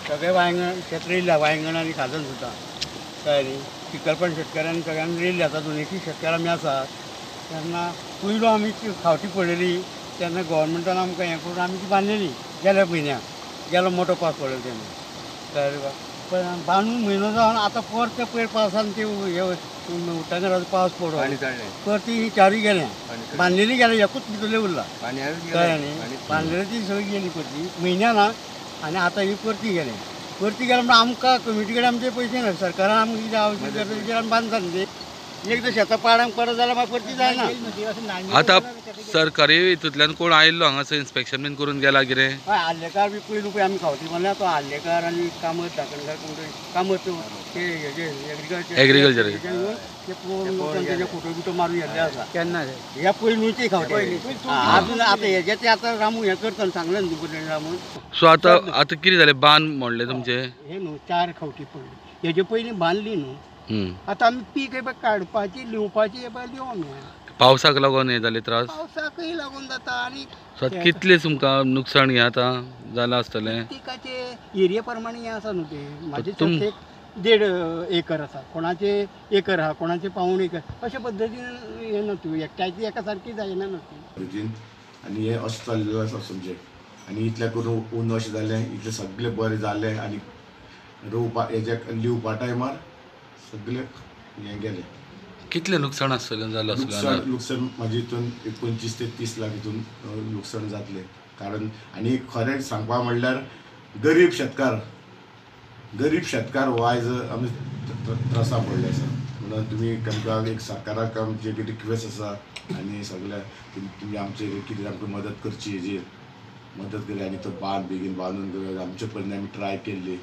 सगळे वांयगण शेत रोयल्या, वांयगण आनी खाजन सुद्दां, कळ्ळें न्ही. चिकलपण शेतकाऱ्यांनी सगळ्यांनी रोयल्ली आसा. 200 शेतकार आमी आसात. तेन्ना पयलू आमी ती खावटी पडलेली तेन्ना गोवोरमेंटान आमकां हें करून आमी ती बांदलेली गेल्या म्हयन्याक, गेलो मोटो पावस पडलो तेन्ना, कळ्ळें तुका. पण बांदून म्हयनो जावन आतां परते पयर पावसान ती हे उटंगराचो पावस पडून परती चारूय गेल्या, बांदलेली गेल्या, एकूच भितरलें उरला, कळ्ळें न्ही. बांदलेली ती सगळी गेली परती म्हयन्यान, आनी आतां ही परती गेली. परती गेल्या म्हणून आमकां कमिटी कडेन आमचे पयशे ना, सरकारान आमकां कितें आवश्यक गरज तेजेर आमी बांदता न्ही. एकदां शेतां पाडांक परत जाल्यार मागीर परती जायना. आतां सरकारी हितूंतल्यान कोण आयिल्लो हांगासर इन्स्पेक्शन बीन करून गेला कितें? हय, आर्लेकार बी पयलू पळय आमी खावटी मारल्या, तो आर्लेकार आनी कामत धाकणकार कोण तरी कामत ते हेजे एग्रीकल्चर ते पळोवन तेजे फोटो बिटो मारून गेल्ले आसा केन्ना ह्या पयलूची खावटी. आजून आतां हेजे ते आतां रामू हें करता सांगलें न्हू तुमकां रामून. सो आतां आतां कितें जालें, बांद मोडलें तुमचें? हें न्हू 4 खावटी पडली, हेजे पयलीं बांदली न्हू. आतां आमी पीक हे पळय काडपाची लिवपाची हे पळय लिव आमी. पावसाक लागून हें जालें त्रास? पावसाकय लागून जाता. आनी कितलें तुमकां नुकसाण हें आतां जालां आसतलें? पिकाचे एरिये प्रमाणे हें आसा न्हू तें. म्हाजे एक 1.5 एकर आसा, कोणाचे एकर आहा, कोणाचे 0.75 एकर, अशे पद्दतीन हें न्हू तूं एकट्याची एका सारकी जायना न्हू ती. आनी हें अशें चल्लेलें आसा सब्जेक्ट, आनी इतलें करून ऊन अशें जालें, इतलें सगळें बरें जालें आनी रोवपा हेज्या लिवपा टायमार सगळें हें गेलें. कितलें नुकसाण आसतलें जालें आसतलें? लुकसाण म्हाजे हितून 25 ते 30 लाख हितून लुकसाण जातलें. कारण आनी खरें सांगपा म्हणल्यार गरीब शेतकार हो आयज आमी त्रासा पडले आसा. म्हणून तुमी आमकां एक सरकाराक आमची एक रिक्वेस्ट आसा आनी सगळ्या तुमी आमचे कितें आमकां मदत करची, हेजेर मदत करी आनी तो बांद बेगीन बांदून आमचे पर्यंत आमी ट्राय केल्ली.